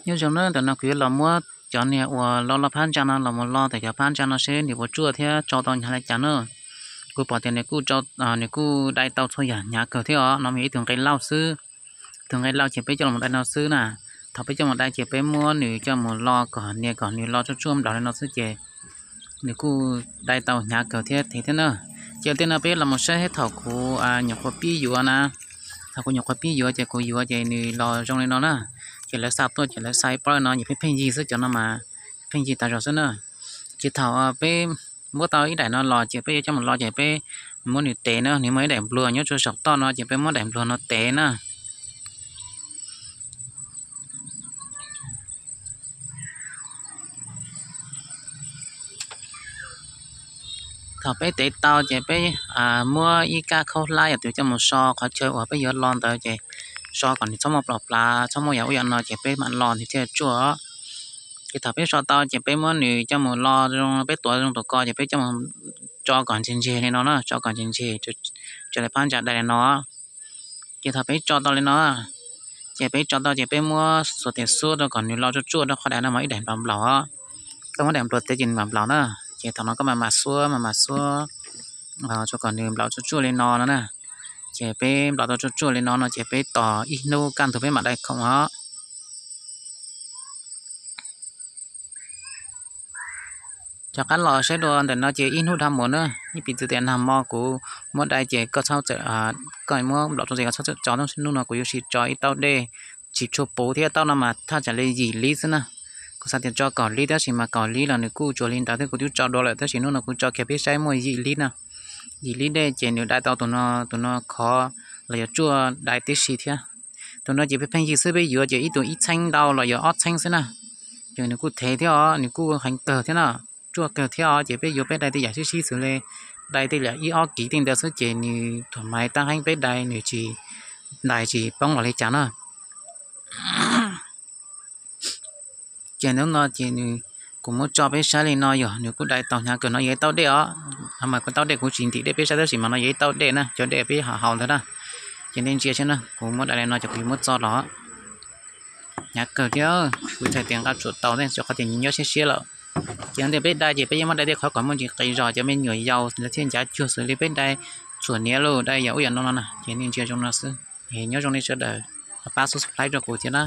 Nyob zoo na, ntawm no kuv yuav los muab cov niag uas lo lo phab ntsa no los mus lo ntawm cov phab ntsa no seb nws puas tsuaj thiab tso tau hnyav li cas na. Kuv pom tias nws kuj, nws kuj dai tau txhua yam hnyav kawg thiab os. No mas yog ib tug nqe lauj xwb, tus nqe lauj ces peb coj los dai no xwb na. Thaum peb coj mus dai ces peb muab nws coj mus lo kom nias kom nws lo tsuaj tsuaj nplaum li no xwb ces nws kuj dai tau hnyav kawg thiab thiab na. Ces tej no peb los mus saib thaum kuv nyuam qhuav pib yuav na. Thaum kuv nyuam qhuav pib yuav ces kuv yuav ces nws los zoo li no na. Ces lawv xa tuaj ces lawv xa ib pob li no ces pheej pheej yig xwb, cov no mas pheej yig tas zog xwb na. Ces thaum peb muab tau ib daim no los ces peb yuav coj mus lo ces peb muab nws tev na, nws muaj ib daim npluag nyob rau saum toj no ces peb muab daim npluag no tev na. Thaum peb tev tau ces peb muab ib kab khaub hlab yam twg coj mus so qhov chaw uas peb yuav lo ntawd ces so kom nws txhob muaj plom plav, txhob muaj yam ub yam no ces peb mam lo nws thiaj tsuaj. Ces thaum peb so tau ces peb muab nws coj mus lo zoo, peb tuav zoo tus ko ces peb coj mus tso kom ntseg ntseg li no na, tso kom ntseg ntseg, raws li phab ntsa dai li no. Ces thaum peb tso tau li no, ces peb tso tau ces peb muab xuas tes xuab rau kom nws lo tsuaj tsuaj rau qhov dais no mas ib daim nplaum nplaum os. Koj muab daim npluag tev ces nws mam nplaum na. Ces thaum no koj mam mam xuab mam mam xuab rau kom nws nplaum tsuaj tsuaj li no no na. Ces peb nplaum tau tsuaj tsuaj li no no ces peb tos ib hnub kaj ntug peb mam dai khoom os. Rov qab los saib dua ntawm no ces ib hnub dhau mus na, ib piv txwv tias nag hmo kuv muab dai ces koj txhob, koj muab nplaum tsuaj ces koj txhob tso, tab sis hnub no kuv yuav sim tso ib taub dej tsis tshua puv thiab, taub no mas thaj tsam li yim lib xwb na. Kuv xav tias tso kaum lib tab sis mas kaum lib los nws kuj tsuas li ntawd thiab, kuv twb tso dua lawm tab sis hnub no kuv tso kiag peb saib muaj yim lib na. Yim lib dej ces nws dai tau tus no, tus no khov los yog tsuaj dai tib si thiab. Tus no ces pheej pheej yig xwb, peb yuav ces ib tug ib txheeb ntau los yog ob txheeb xwb na. Ces nws kuj thev thiab os, nws kuj heev kawg thiab na, tsuaj kawg thiab os. Ces peb yuav peb dai tej yam sib sib xws li dai tej yam ib ob kiv tej ntawd xwb ces nws thaum mas tab heeb peb dai nws tsis, dai tsis poob los li cas na. Ces hnub no ces nws, kuv muab tso peb saib li no yog nws kuj dai tau hnyav kawg. No yog ib taub dej os, mas kuv taub dej kuv tsis ntim dej peb saib tab sis mas no yog ib taub dej na, cov dej peb haus ntawd na. Ces nej ntsia saib na, kuv muab dai li no ces kuv yuav muab txo los. Hnyav kawg thiab, kuv txhais tias nqa tsuam tau ne, rau qhov tias nws nyob siab siab lawm. Ces ntawm peb dai ces peb yeej muab dai tej qhov kom muaj ntsis qis zog, cov me nyuam yaus lawv thiaj ncav cuag xws li peb dai txhuam hniav los dai yam ub yam no no na. Ces nej ntsia zoo no xwb, nyob zoo nej sawv daws, pab subscribe rau kuv thiab na.